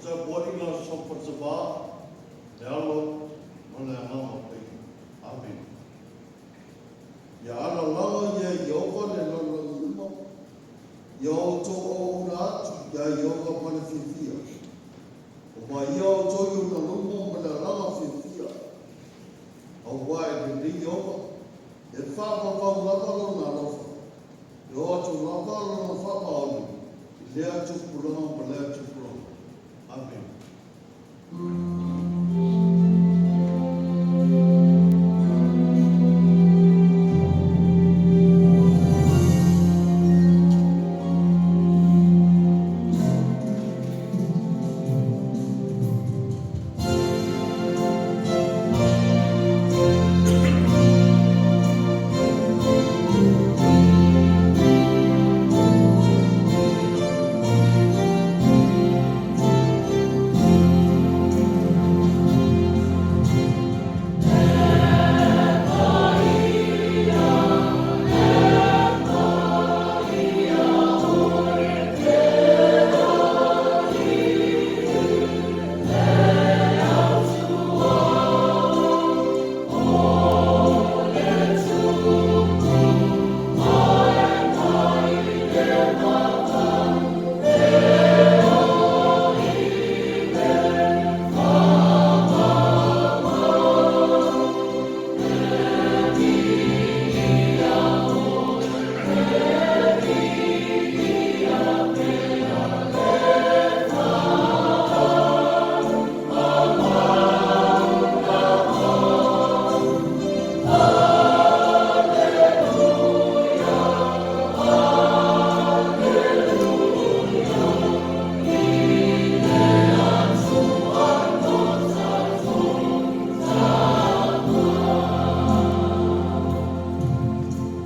Tapuaiga a Sofa le Alo ma le Agaga Paia. Amene. Ia alalaga ia Ieova le lalolagi uma, ia outou auauna atu iā Ieova ma le fiafia. Omaia outou i ona luma ma le alaga fiafia. Auā e lelei Ieova, e faavavau lava lona alofa, e oo atu lava lona faamaoni i lea tupulaga ma lea tupulaga. Amene.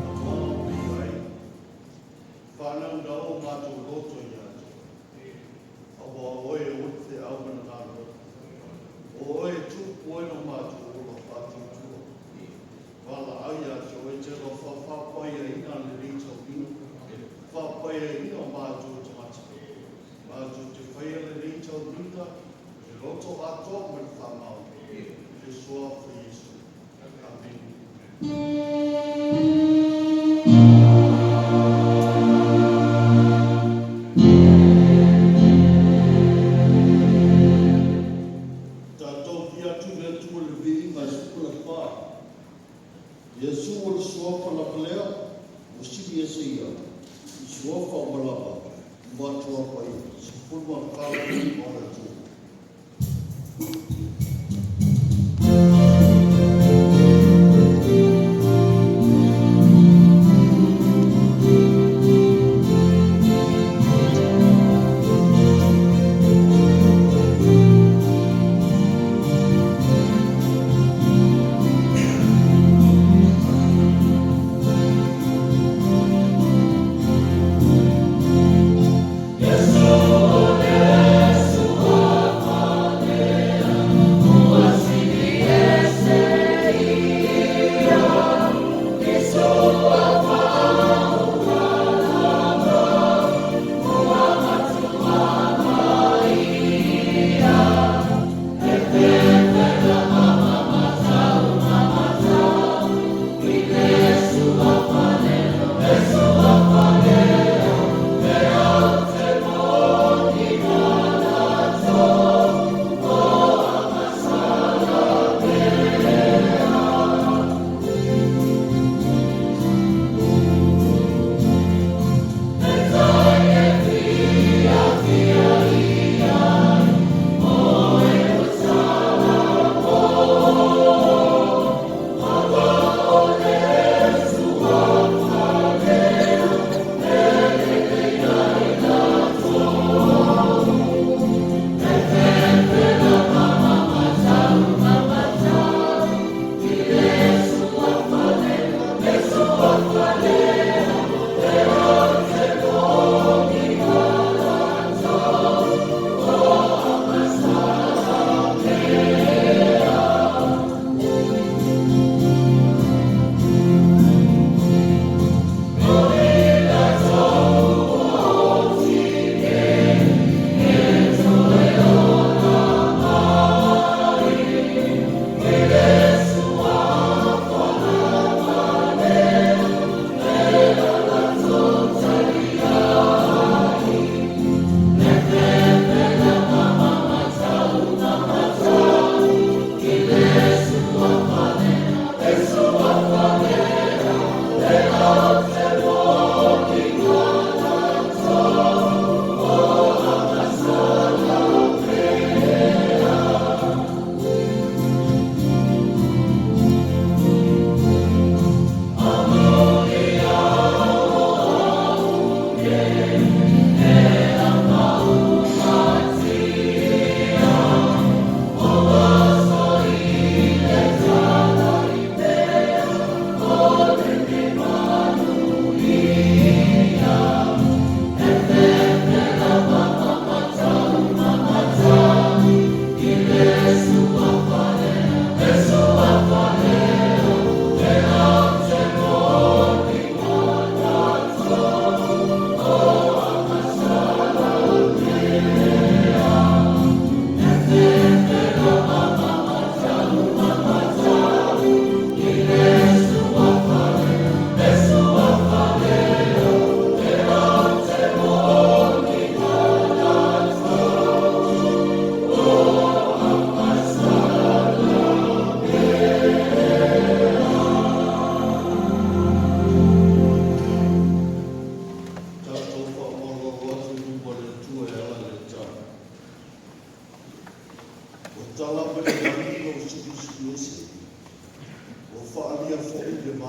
Amoga pai ai, whanau na o mātou loto i atu. Aua oe o te au mana ngā. O oe tupu oe no mātou ola whātuatua. Wala au ia te oe te roa whawhapai a ina le rei tau ina. Whapai a ina o mātou tangata. Mātou te whaia le rei tau ina, le roto atoa ma le whamau. Le soa for Yesu. Amen. Tātou ki atu le Atua le viiga e sukula whai. Iesu o le suafa lava lea, ua sili ese ia, i suafa uma lava, ua atua paia, 14 viiga o le Atua. Yesu,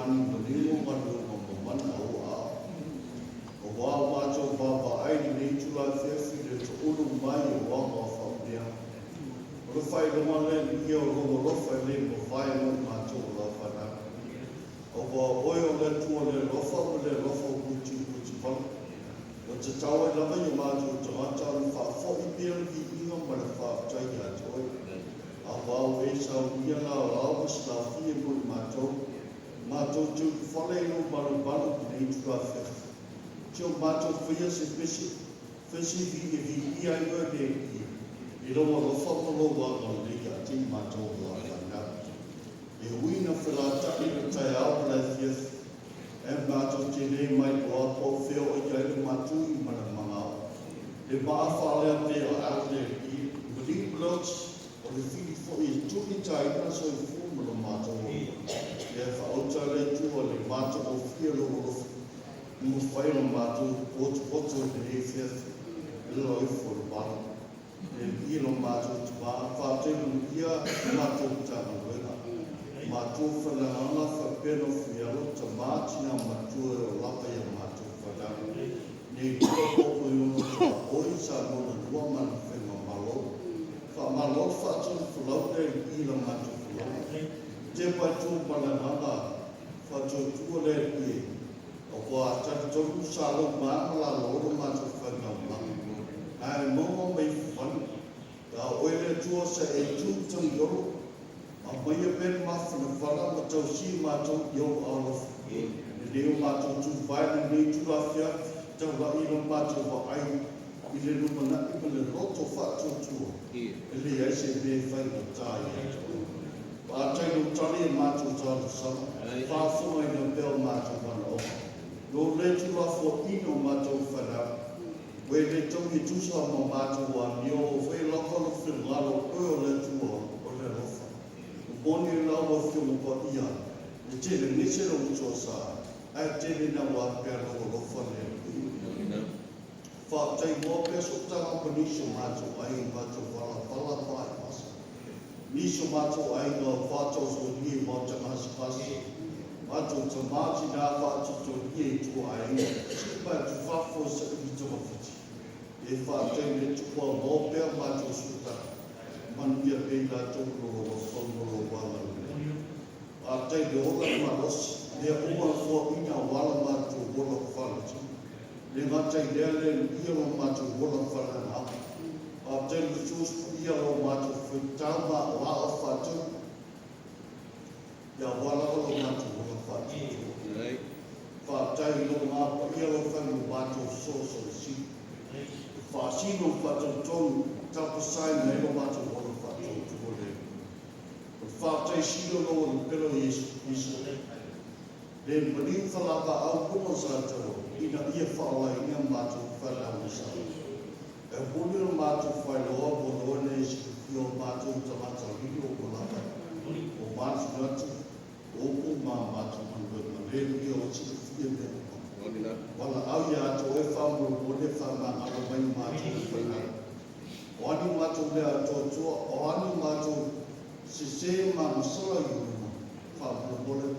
Manimanino galuega mamana a ou aao. Auā o matou vaavaai i lenei itula afiafi i le toulu mai o aga o faamanuiaga. O le faailoga lea i le ia o lou alofa e le mavae mo i matou o lau fanau. Auā o oe o le Atua le alofa ma le alofa ua utiuti vale. Ua tatau ai lava i o matou tagata ona faafoi pea le viiga ma le faafetai iā te oe. Auā ua e saunia laolao ma silafia mo i matou, matou te ulufale i lou malumalu i lenei itula afiafi. Si o matou faia se pese, fai se e viia ai oe le Alii i lou alofa ma lou agalelei ia te i matou o lau fanau. E ui ina felataʻi le taeao ma le afiafi, ae matou te le mailoa po o fea o i ai le matui ma le magao. Le maa faaleapea au le Alii, maliu ma le oti, o le fili foi e tulitaina soifua ma lo matou ola. Ia faaauta le Atua le matagofie o lou alofa, ua mafai ona matou potopoto i lenei afiafi i lalo ifo o le malu. Le Alii lo matou Tamā, faafetai manuia matou Matagaluega. Matou falagaga faapea na fialo tamā tina matua e o lava ia matou fanau. Nei lua popo i ono toa oi sa mona lua mana whenga malo. Wha malo whaatunu fulau le i la matou fulau. Te pai tū malagaga whaatuatua le i e. O kua tali tolu sa lau maa ma la lolo matou whenga malaga. Ae maua mai fani. Ia oe le Atua sa e tū tangi olo. A mai e pere mafana whala ma tausi mātou i au alofa. Le leo mātou tū vai le nei tūlafia, tau la i lo mātou wa ai i le lumanaʻi ma le loto faatuatua. E le ai se mea e faigata ia te oe. Faafetai lou tali e matou talosaga, faafofogaina pea o matou manaoga. Lou le tuulafoaiina o matou fanau, ua e le taui e tusa ma matou amio, ua fai lava lou finagalo, o oe o le Atua o le alofa. Ua moni lau Afioga Paia, e tele gese lou toasa, ae tele naua pea lou alofa le Alii. Faafetai moa pea sootaga ma nisi o matou aiga matou valavala faaiasa. Nisi o matou aiga faataosolia i maota gasegase. Matou tamā tinā faatotolia i tua aiga. Sii mai atu fafo e saili togafiti. E faafetai le Atua moa pea matou sootaga. Manuia pea i latou lou alofa ma lou agalelei. Faafetai le ola le malosi. Lea uma le foaiina aua la matou ola faletino. Le gata i lea le ia lo matou ola faaleagaga. Faafetai le sus ia lo matou faitau ma o ao faatau. Ia aua lava lo matou ola faatuatua. Faafetai i lou gapaia lau fai ma matou sosolesili. E faasino faatolotonu tapasaina ai lo matou ola faatuatua le. O le faafetai sili o lou le pelo Iesu Keriso. Le maliu falavaau uma sa taua ina ia faalaina matou fanau i sa. E muli o matou failoa voalohani e silafia o matou tagata lilo ua lava o manatu o upu ma matou galuega le ia o silafia mea uma. Valaau ia te oe faamolemole faamagalo mai matou fanau. O ani matou mea atoatoa, o ani matou sese ma masala i luma, faamolemole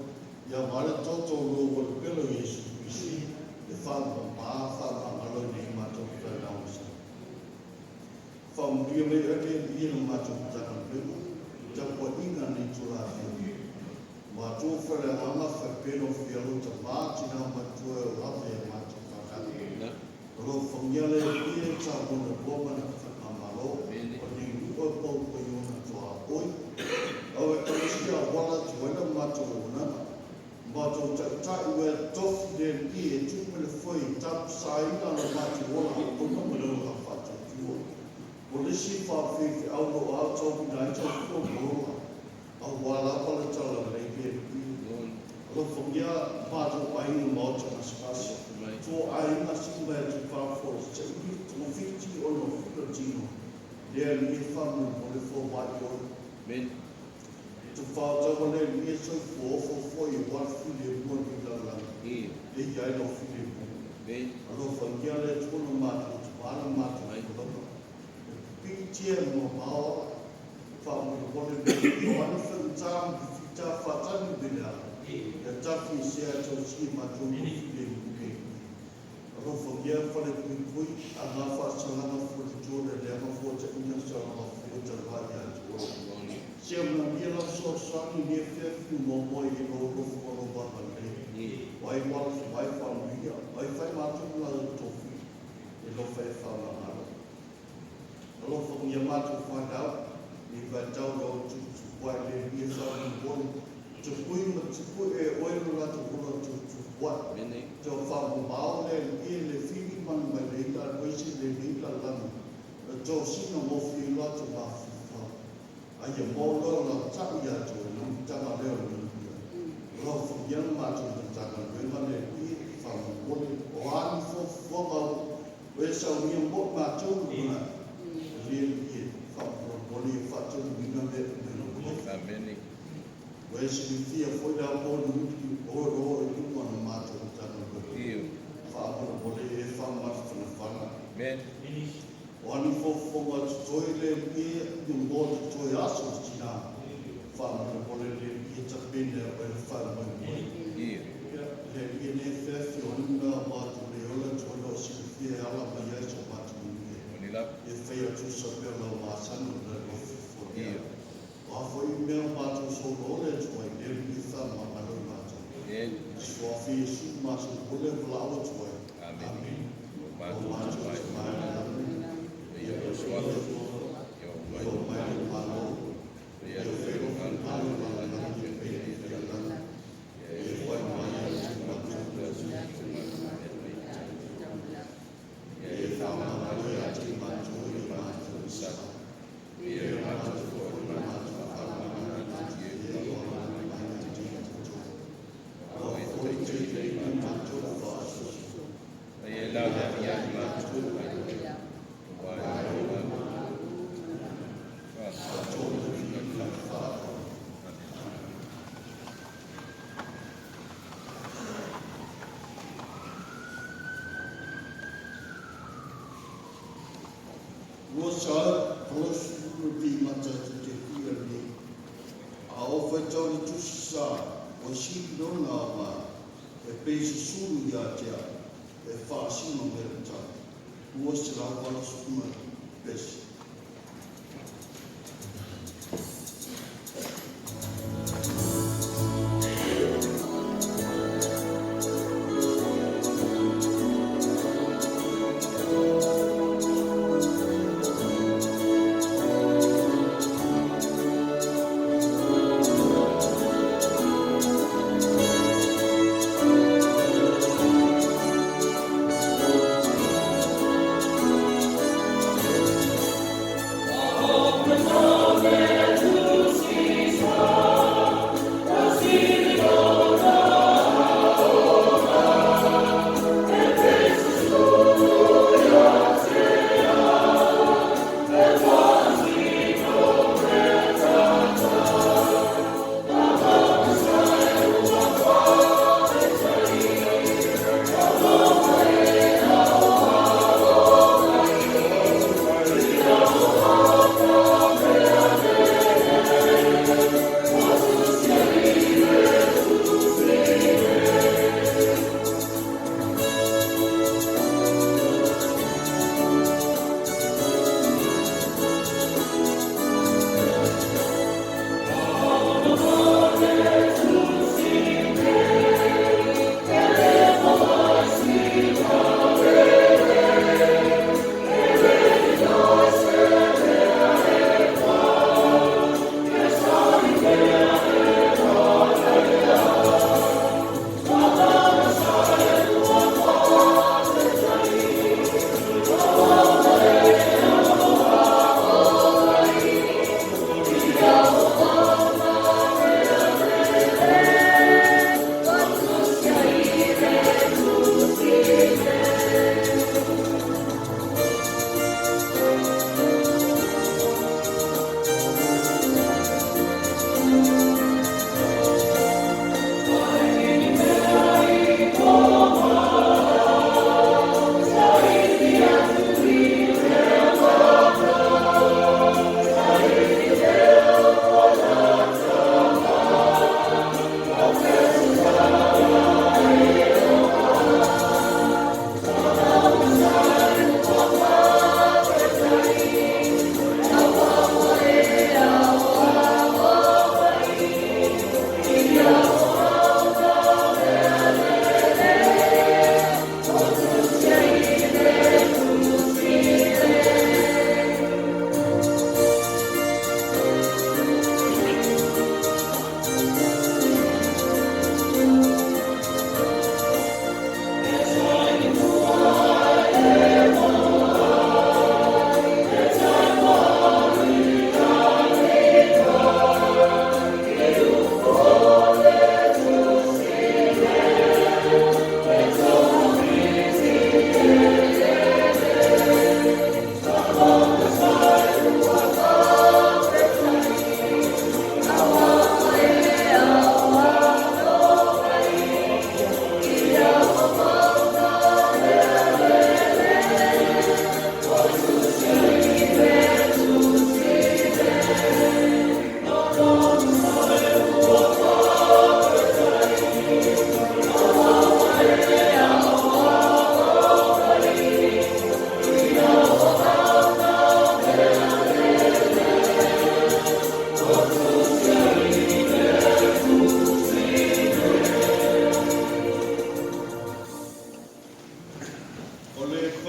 ia vale toto lo o le pelo Iesu Keriso. E faamama faamagalo nei matou fanau i sa. Faamanuia mai oe le ia le matou Matagaluega, tapuaiga nei Tulafono. Matou faleagaga faapea o fialo tamā tina matua e o lava ia matou fanau. O lo fangia le ia sa mona lua ma na whakamalo, o nei nua pau pa iona toa oi. Au e kalesia wala tuaina matou onana. Matou taitai ua e tofi le i e tupe le foi tapasaina le matou ola ona ma le ola faatuatua. O le isi faafeifeau lo au taumina ai taufua ma ola. Au lava le tala lei le i. Alofagia matou aiga maota gasegase. Tua aiga si mai atu fafo se i togafiti ona fila tino. Le Alii e faamolemole fomai oe. Amen. Tu whātawa le lia soifua ofo foi e wala file mua ni lalagi. E i ai lau file mua. Amen. Alofagia le Atua na matou tamā na matou folauga. E pipitia e mamao faamolemole le o ana whangata ma fita whatani me le ala. Ia tafi i sea tausi matou le le. Alofagia falepuipui aga faasalaga fulitua le leaga fuataina salaga fuatalua ia te oe. Sia manuia lau fesoasoani i lenei afiafi ua maua i lou alofa ma lou agalelei. O ai ua alofa mai faamanuia, o ai fai matou ma latou tofi e alofa e faamagalo. Alofagia matou fanau, i vaitau lau tuputupuae le lia faamolemole. Tupui ma tupue e oe lo latou ola tuputupuae. Tau faamamao le alii le fili ma le mailei aemaise lenei lalolagi. E tosina gofie i latou mafaufau. A ia maua loa lau ia te oe le amataga lea o le manuia. Alofagia le matou Matagaluega le Alii faamolemole. O a ni fuafuaga ua e saunia mo i matou le lumanai. Le Alii faamolemole ia faataunuuina mea uma i lou alofa. Ua e silafia foi le amoa o lo o i luma o le matou Matagaluega. Faamolemole e faamalafanafana. O a ni fuafuaga totoe le Alii ia mo totoe aso o tina. Faamolemole le Alii tapena e oe le faamoemoe. Le Alii nei feafi o ni mea matou le ola toe lo silafia e ala mai ai so matou manuia. E fai atu sa pea lau masani o le alofa foia. O a foi mea matou solole atu ai le Alii faamagalo i matou. Suafi Iesu matou pule valaau atu ai. Amene. O matou Tama i le lagi, ia oo mai lou Malo, ia fai lou finagalo i lalolagi e pei ona i lagi. Ia fai mai ia te matou Ia faamagalo ia te matou i matou sa. Ia matou foi na matou faamagalo i e o ala mai ia te matou. O foi te te i matou faasoso. Ia matou Ua sa 80 timata te fia nei. A o faitau le tusi sa, ua sili lona aoga, e pei se sulu ia te au, e faasino mea tau. 280 pesi.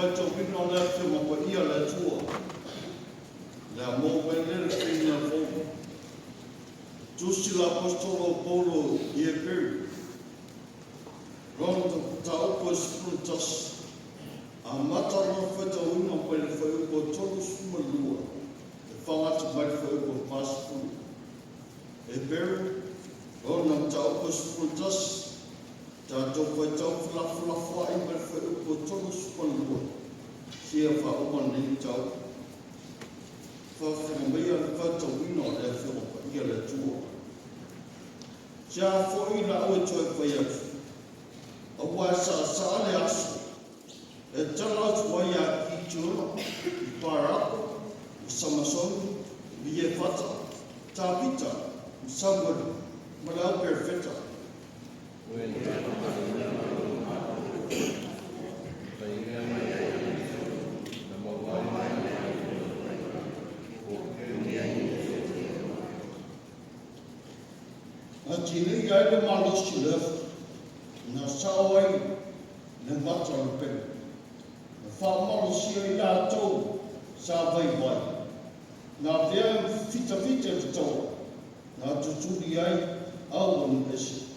Faitauina o le Afioga Paia a le Atua, le a maua mai lea le feiga fou. Tusi la Apostolo o Paulo i Eperu, lona mataupu e 11, amata lona faitauina mai le fuaiupu 32 e fagata mai le fuaiupu 40. Eperu, lona mataupu e 11, tatou faitau felafolafoai mai le fuaiupu 32 seia faauma lenei mataupu. Faafofoga maia le faitauina o le Afioga Paia a le Atua. Se a foi lau e toe fai atu, aua e saasaa le aso, e tala atu ai ia Kitiona, i Parako, ma Samasoni, ma Iefata, Tavita, ma Samuele, ma le au perofeta. Na tinei ai le malosi o le afi, na sao ai le mata o le pele. Na faamalosia i latou sa vaivai. Na avea fitafita i le taua, na tutuli ai au o nuu ese.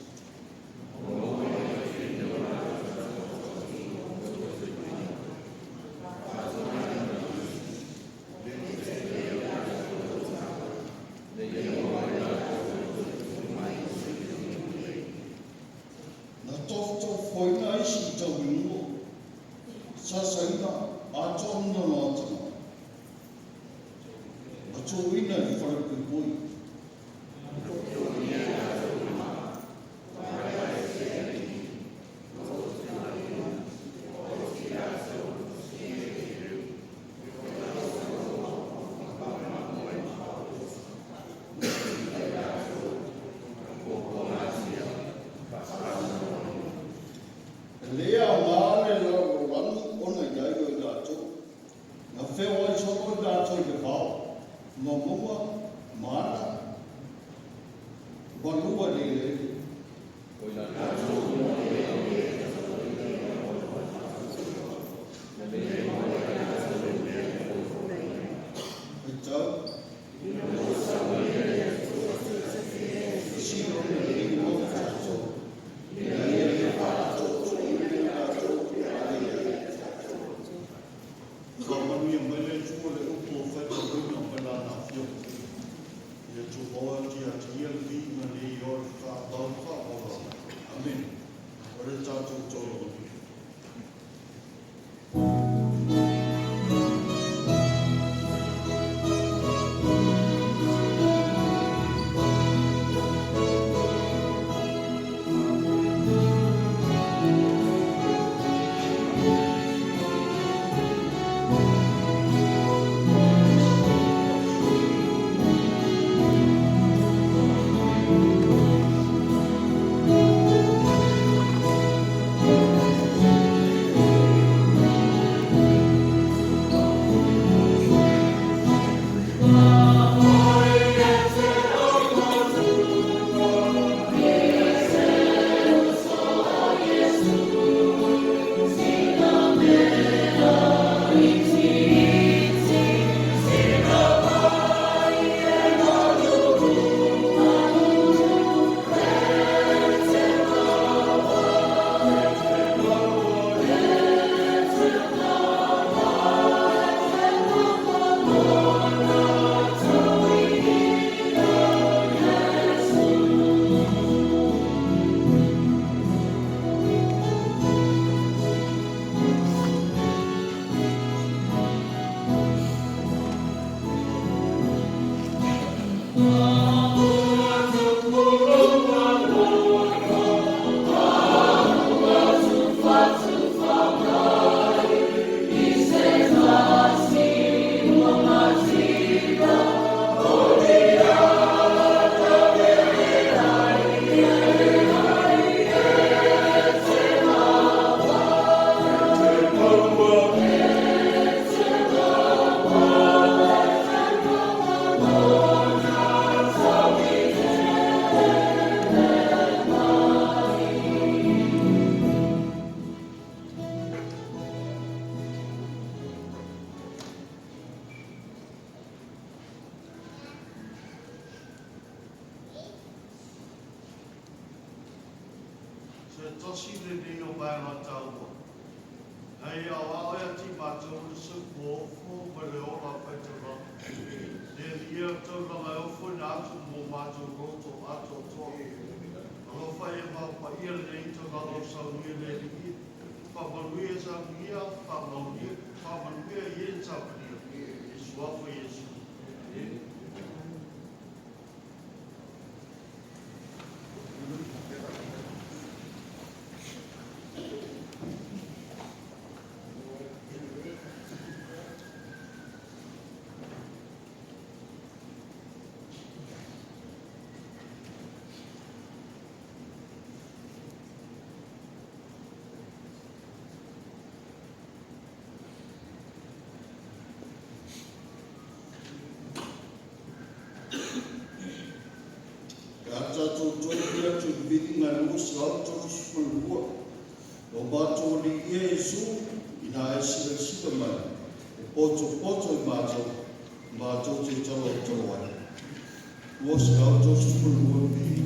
Na tofotofoina isi i tauinuo, sasaina atoa nonoatanga, ma tuuina i le falepuipui. E le aoga le lalolagi ona i ai o i latou. Na feoai solo i latou i le vao, ma mauga, ma ala. tasi lenei o vaega taua, ina ia aoao ia te i matou le soifua ofo ma le ola faitaulaga. Le Alii e, o le taulaga e ofoina atu mo matou loto atoatoa. Alofa ia vaapaia lenei taulaga o saunia le Alii e. Faamanuia saunia, faamanuia, faamanuia i e saunia. I suafa Iesu. Amene. Pe a tatou toe uli atu i le viiga e 232, O matou Alii e Iesu, ina e silasila mai, e potopoto i matou, matou te talotalo ai. 232 viiga.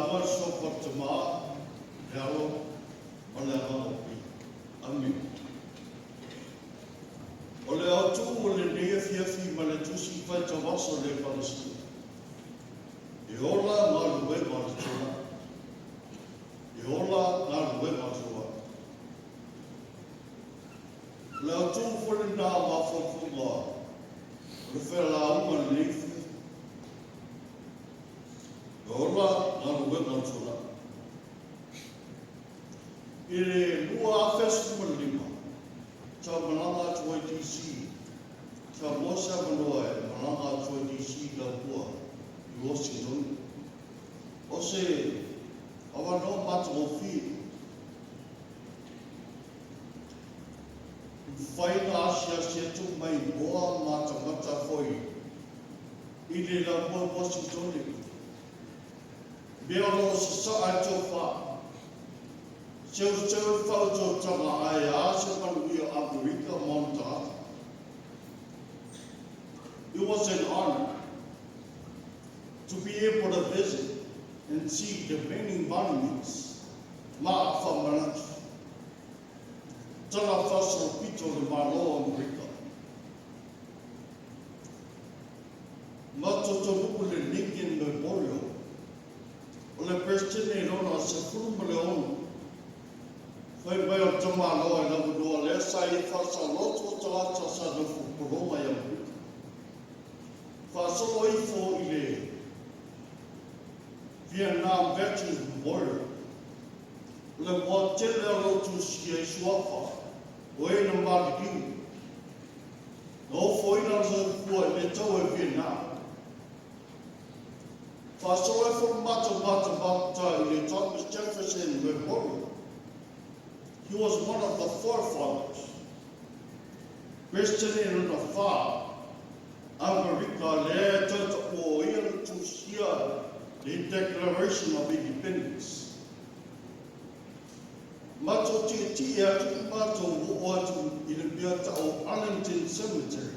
lauga le Suafa o le Tama, le Alo ma le Agaga Paia. Amene. O le autū o lenei afiafi ma le Tusi Faitau Aso a le Ekalesia, E ola galuega o le tuanai. E ola galuega o le tuanai. O le autū foi lena o mafaufauga o le fealauga i lenei afiafi. E ola galuega o le tuanai. I le 2015, sa malaga atu ai DC, sa maua se avanoa e malaga atu ai DC i Laupua i Washington. O se avanoa matagofie. I mafai ona asiasi atu ma iloa matamata foi i le Laupua Washington. Mea o lo o sasaa e le tofa, seuseu le faautautaga ae a se manuia o Amerika ma ona tagata. It was an honor to be able to visit and see the many monuments ma faamanatu tala faasolopito o le Malo o Amerika. Ma totonu'u le Lincoln Memorial o le Peresetene lona 16 fai mai o le tamaloa i lavanoa lea sa ia faasaloto o tagata sa nofo pologa i Amerika. Faasolo ifo i le Vietnam Veterans Memorial, o le ua tele o loo tusia i suafa o e na maliliu na ofoina le soifua i le taua i Vietnam. Faasolo ifo le matou matamata i le Thomas Jefferson Memorial. He was one of the forefathers. Peresetene lona 4 Amerika lea e tautaua o ia na tusia le Declaration of Independence. Matou tietie atu ma matou oo atu i le mea tau Arlington Cemetery.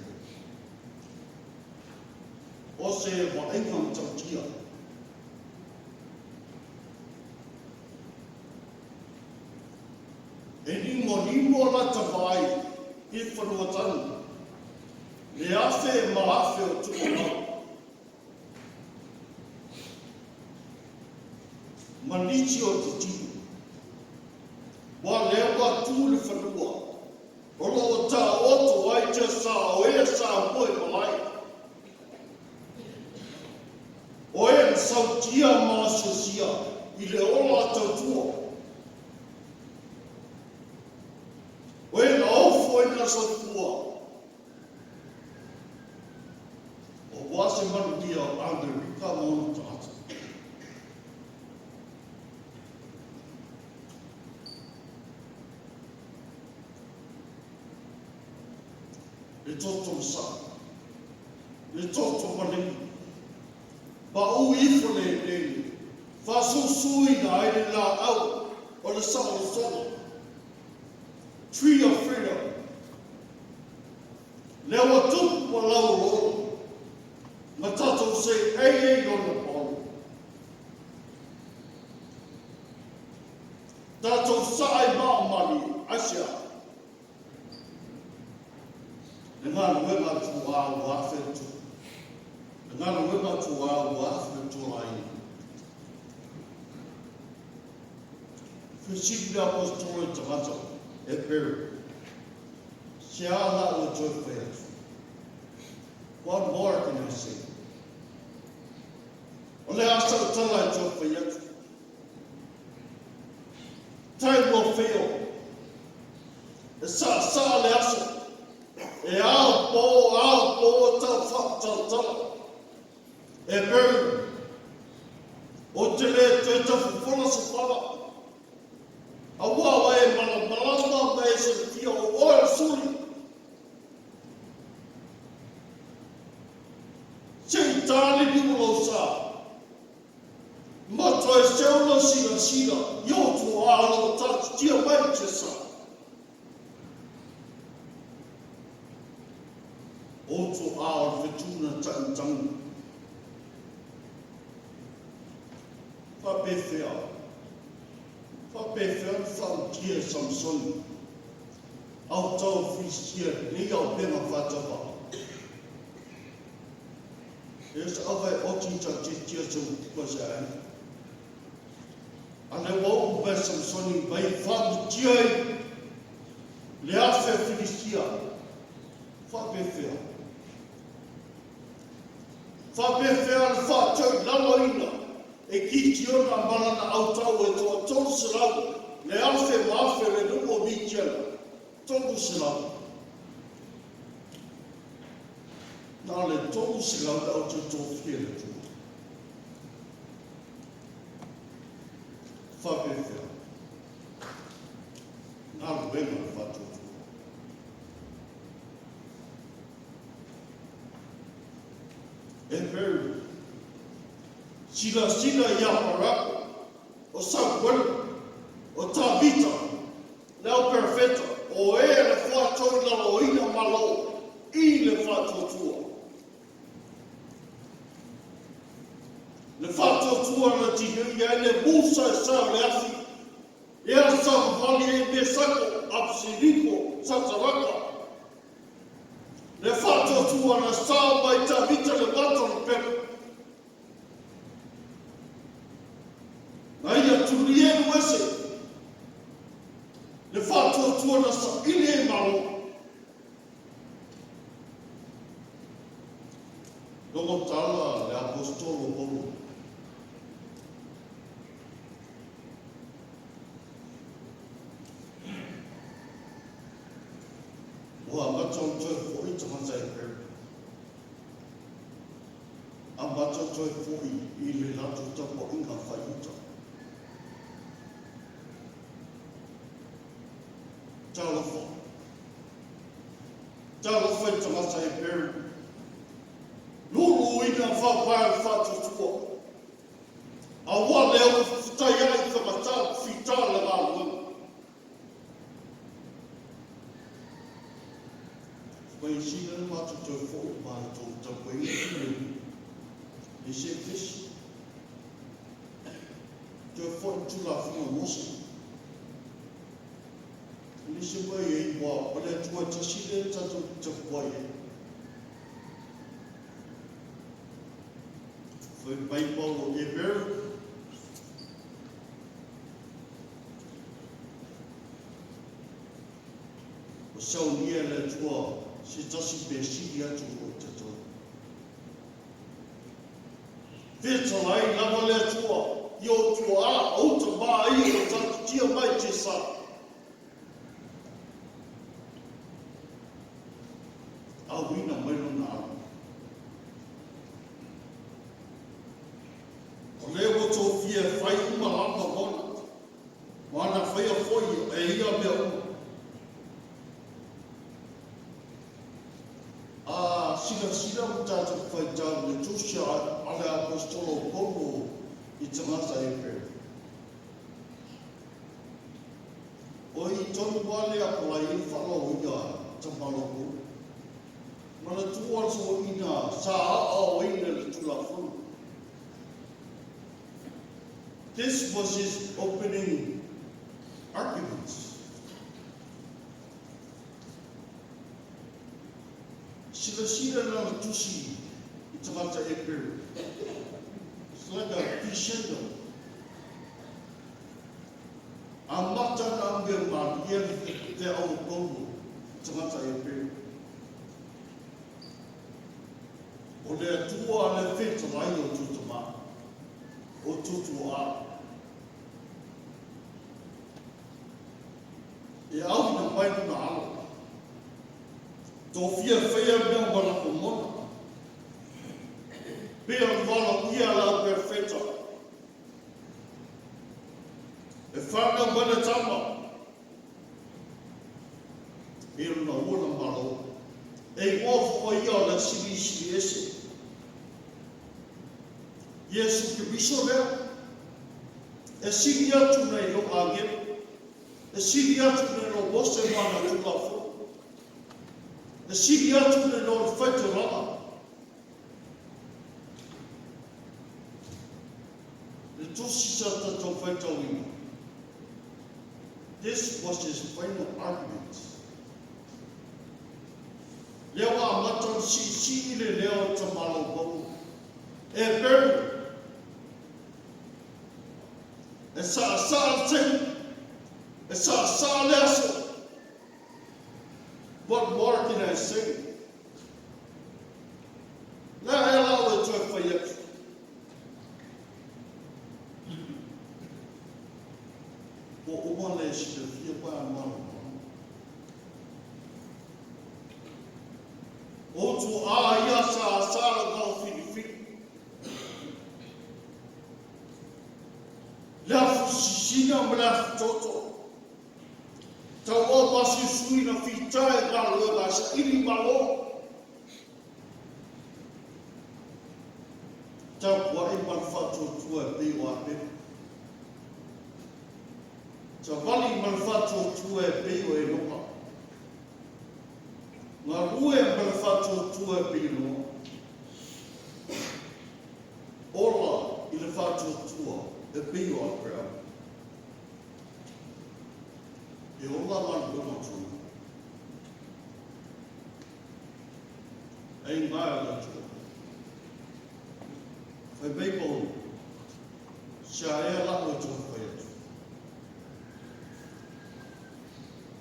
O se vaaiga matautia. E nimonimo lata vaai i fanua tanu, le afe ma afe o tuuamau. Ma nisi o titimu. Ua lea ua tu le fanua o lo o taoto ai tiasa o e sa moe malae. O e na sautia ma asiasia i le ola tautua. O e na ofo ai na soifua. Aua se manuia o Amerika ma ona tagata. Le toto masaa, le toto maligi, paʻū ifo le eleele, faasusuina ai le laau o le saolotoga, Tree of Freedom. Lea ua tupu ma lauoloolo, ma tatou seei ai lona paolo. Tatou saa i maa malie, aisea? Le galuega tuā ua afe le tupu. Le galuega tuā ua afe le tualaina. Fesili le Aposetolo i tagata Eperu, Se a la'u e toe fai atu? What more can I say? O le a sa'u tala e toe fai atu? Time will fail. E saasaa le aso. E ao pō, ao pō tau faatalatala. Eperu, ou te le toe tafofola se fala. Aua ua e malamalama ma e silafia o oe o le suli. Se i tāliliu lou sa. Ma toe seu lau silasila i ou tuaa o lo o taatitia mai i tiasa. Ou tuaa o le fetu na taʻu tangi. Faapefea? Faapefea ona faautia e Samusoni autao o Filistia lenei auupega faatauvaa? E o se ava e oti i tautiatia se upu a se aiga. A lea ua upu mai Samusoni mai faamutia ai le 1,000 Filistia. Faapefea? Faapefea le faatauilaloina e Kitiona ma lana autao e toa 300 le 1,000 ma 1,000 le nuu o Mitiana? 300. Na o le 300 le au tofia le Atua. Faapefea? Galuega le faatuatua. Heperu, silasila ia Parako, o Samuela, o Tavita, le au perofeta, o e na faatauilaloina malo i le faatuatua. Le faatuatua na tihei ai le musa e sa o le afi, e asa vali e Mesako, Absiriko, Sataraka. Le faatuatua na sa mai Tavita le mata o le pepa. Na ia tulienu ese le faatuatua na saili e malo. Logo tala le apostolo Paulo. Ua amata ona toe fo'i tagata Heperu. Amata toe fo'i i le latou tapuaiga fai-Iuta. Talofa. Talofa i tagata Heperu. Luluina faavae o le faatuatua. Aua lea ua fetai ai fagata fita le galuega. Mai sina le matou toe fo'i matou tapuaiga filemu. Le se fesi. Toe fo'i Tulafono Mose. Le se mai e ua o le Atua tasi le tatou tapuai ai. Fai mai Paulo Heperu. O saunia le Atua se tasi pe sili atu o tatou. Fetalai lava le Atua i o tua a outa ma ai o tatatia mai te sa. Auina mai lona alo. O le ua tofia e fai uma lava mona. Ma ana whaia foi e ia mea uma. A silasila ma tātou whaitau le tusi a le apostolo Paulo i tagata Heperu. O i tonu wale a palai i whalau ia tamaloko. Ma le tua so ina sa a o ina le tulafono. This was his opening arguments. Silasila lana tusi i tagata Heperu. It's like a crescendo. A mata na mea malie te au Paulo i tagata Heperu. O le Atua le fetalai o tutama, o tutua. E au na mai luna alo. Tofia whaia mea ma lako mona. Pea wala ia la perfeta. E whanau mai le tama. E luna ua malo. E ingoa fo ia o le sili sili ese. Iesu Keriso lea. E sili atu nei lo angelo. E sili atu nei lo Mose mana tulafono. E sili atu nei lo le whaitolanga. Le Tusi sa tatou faitauina. This was his final argument. Lea ua amata ona siisii le leo o Tamalaupau. E Peru, e saasaa le taimi, e saasaa le aso. What more can I say? Le a ea lau e toe fai atu? Ua uma le silafia pa a malamalama. O tuaa ia saasaa lau kala filifili. Le afu sisina ma le afu toto. Tau au masiusui na fita e galuega e saili malo. Tapuai ma le faatuatua e pei o Apele. Savali ma le faatuatua e pei o Enoka. Galue ma le faatuatua e pei o Noa. Ola i le faatuatua e pei o Aperama. E ola galuega tonu. Ai ngai o le Atua. Fai mai Paulo, se a ea lau e toe fai atu.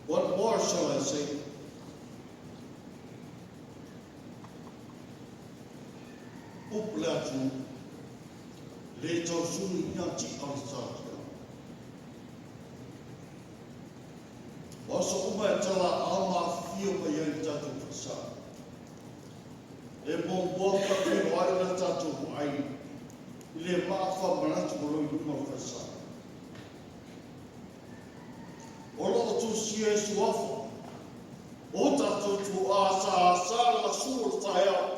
What more shall I say? Upu le atunuu, le tausunu i ngā tika o le tātia. O aso uma e tala ao maafifio mai ai le tatou falesa. E muamua faafeiloai le tatou vaai i le maa faamanatu o lo o i luma o le falesa. O lo o tusia e suafa o tatou tuaa sa le gasu o le taeao.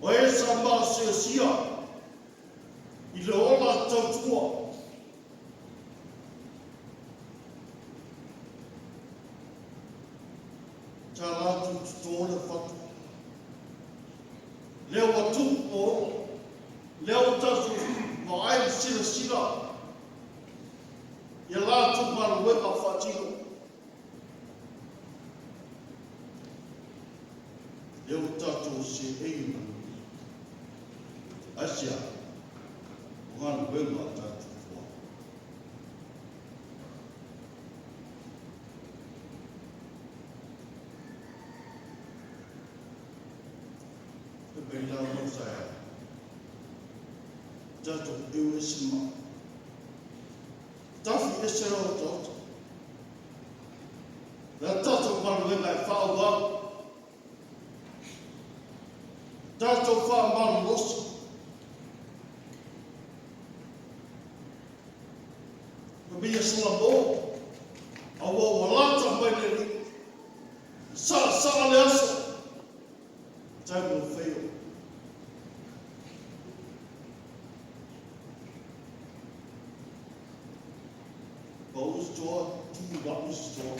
O e sa maosiasia i le ola tautua. Sa latou totō le fatu. Lea ua tupu ma ola. Lea ua tatou vaai le silasila ia latou galuega faatino. Lea ua tatou seei i manuia. Aisea? O galuega a tatou tuaa. E mai la mo taeao. Tatou eu ese ma. Tafi ese lau otaota. Le tatou galuega e faaauau. Tatou faamalolosi. Ma mea Salamo, a ua ua lata mai le Alii. Saasaa le aso. Time will fail. Pau se toa, tu wa'u se toa.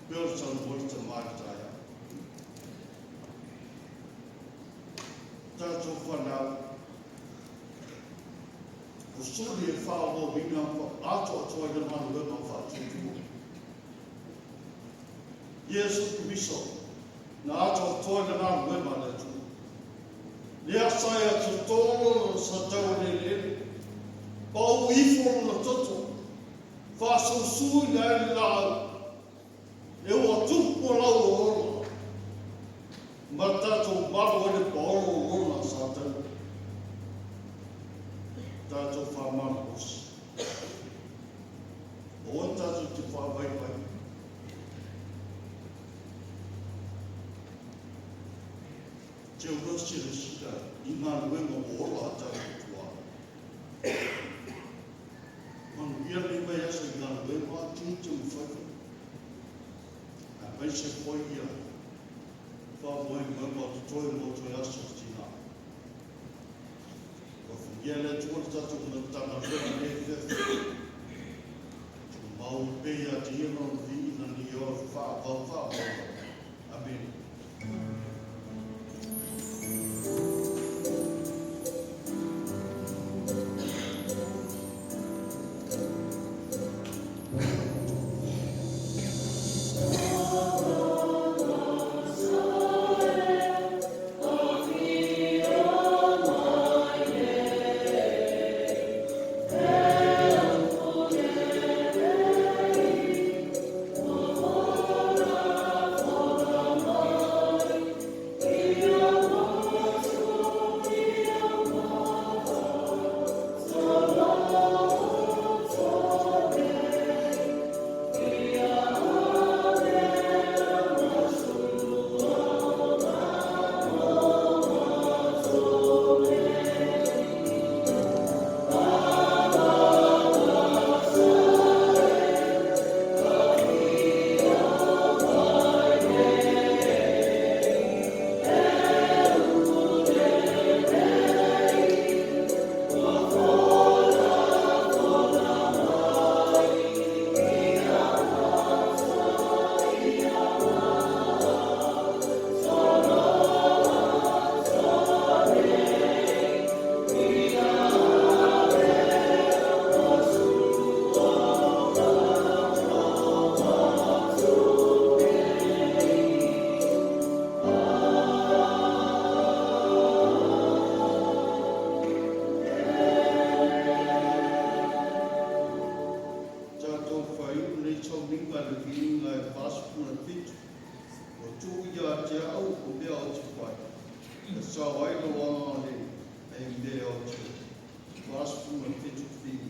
Peo le saunoa le tama i le taeao. Tatou fanau, o suli e faaauauina ma atoatoa i le galuega faatuatua. Iesu Keriso na atoatoa i le galuega a le Atua. Lea sa e totolo lona sa tau i le eleele, pau ifo lona toto, faasusuina ai le laau, e ua tupu lau o ola, ma tatou malu ai le paolo o lona sa tau. Tatou faamalolosi. Aua tatou te faavaivai. Te ua silasila i galuega ua ola a tatou tuaa. Manuia lenei vaiaso i galuega a tiute ma faiva. Aemaise foi ia faamoemoega o totoe mo toe aso o tina. Alofagia e le Atua le tatou Matagaluega i lenei afiafi. Tumau pea ia te ia lona viiga ni oe faavau faavau. tuu ia te au o mea ou te fai, e sao ai lou agalelei i mea ou te 47 Fili.